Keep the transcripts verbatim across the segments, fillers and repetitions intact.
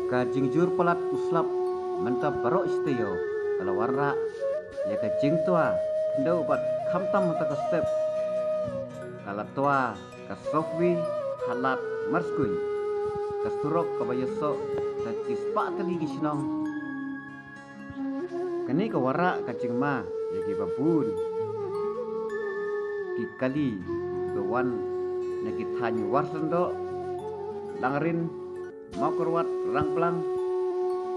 Ka jingjur palat u slap mynta baroh shi taïew ka la wanrah ïa ka jingtwa khyndew bad khamtam mynta ka step ka la twa ka Sopwi ha Lad Marskuin, ka surok kaba ïasoh da ki spah tylli ki shnong. Kane ka wanrah ka jingma ïa kiba bun ki kali ba wan na ki thaiñ Warsandoh, Langrin, Mawkyrwat, Rangplang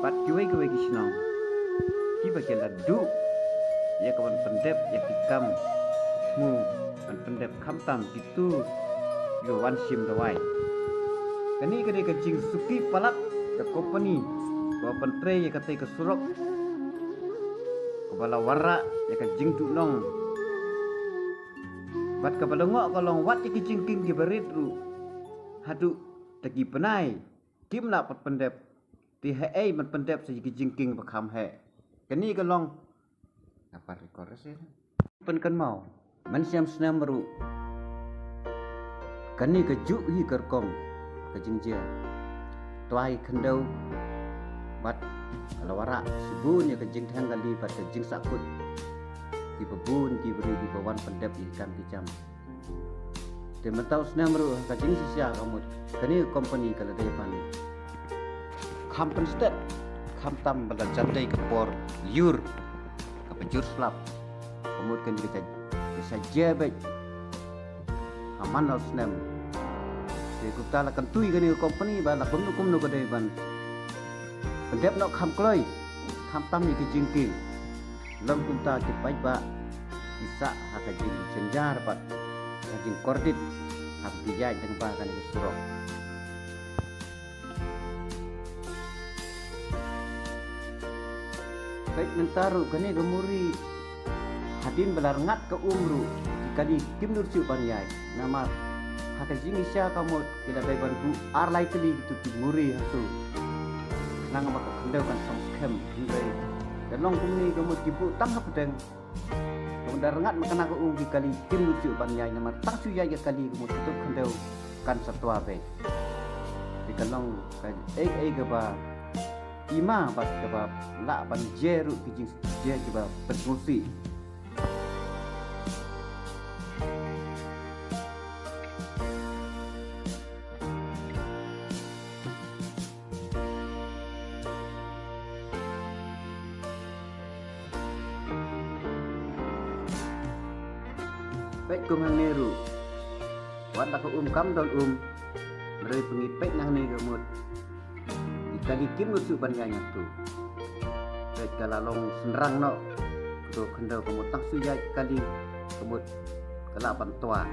bad kiwei kiwei ki shnong kiba ki la duh ïa ka ban pyndep ïa ki kam thmu ban pyndep khamtam kito kiba wan shim dawai. Kane ka dei ka jingsuki palat ka kompani kaba pyntrei ïa katei ka surok kaba la wanrah ïa ka jingduhnong bad kaba la ngoh ka long wat ïa ki jingkieng kiba rit ruh haduh da ki bnai kim lah pat pyndep. Te haei ban pyndep sa ïa ki jingkieng ba kham heh? Kane ka long nga pat record seh. Pynkynmaw mynshem snem ruh kane ka juh hi ka rukom ka jingjia. Twa hi khyndew bad ka la wanrah shibun ïa ka jingtheng kali bad ka jingsahkut kiba bun ki briew kiba wan pyndep ïa ki kam ki jam. Te mynta u snem ruh ha ka jingshisha ka mut kane ka kompani ka la dei ban kham pynstet khamtam ba la jan dei ka por lyiur kaba jur slap. Ka mut kane ka jia, ka jia beit ha man la u snem. Te kumta la kyntu ïa kane ka kompani ba la kumno kumno ka dei ban pyndep noh kham kloi khamtam ïa ki jingkieng. Lym kumta ki paidbah ki sah ha ka jingjynjar bad ka jingkordit haba ki ïaid lyngba kane ka surok. Peit mynta ruh kane ka muri hadien ba la rngat ka um ruh ki kali kim nud shuh ban ïaid. Namar ha ka jingshisha ka mut ki la dei ban buh ar lai tylli kito ki muri hangto. Khnang ba ka khyndew kan song skhem, hynrei da long kumne ka mut ki buh tang hapdeng. Ka mut da rngat ma kane ka um ki kali kim nud shuh ban ïaid namar tang shu ïaid ka kali ka mut kito khyndew kan sa twa beit. Te ka long kaei kaei kaba i ma bad kaba lah ban jia ruh ki jingjia kiba pynsngewsih. Peit kum hangne ruh wat la ka um kam don um. Hynrei pyngi peit nangne ka mut ki kali kim nud shuh ban ïaid hangto. Peit ka la long synrang noh kito khyndew ka mut tang shu ïaid kali ka mut ka lah ban twa.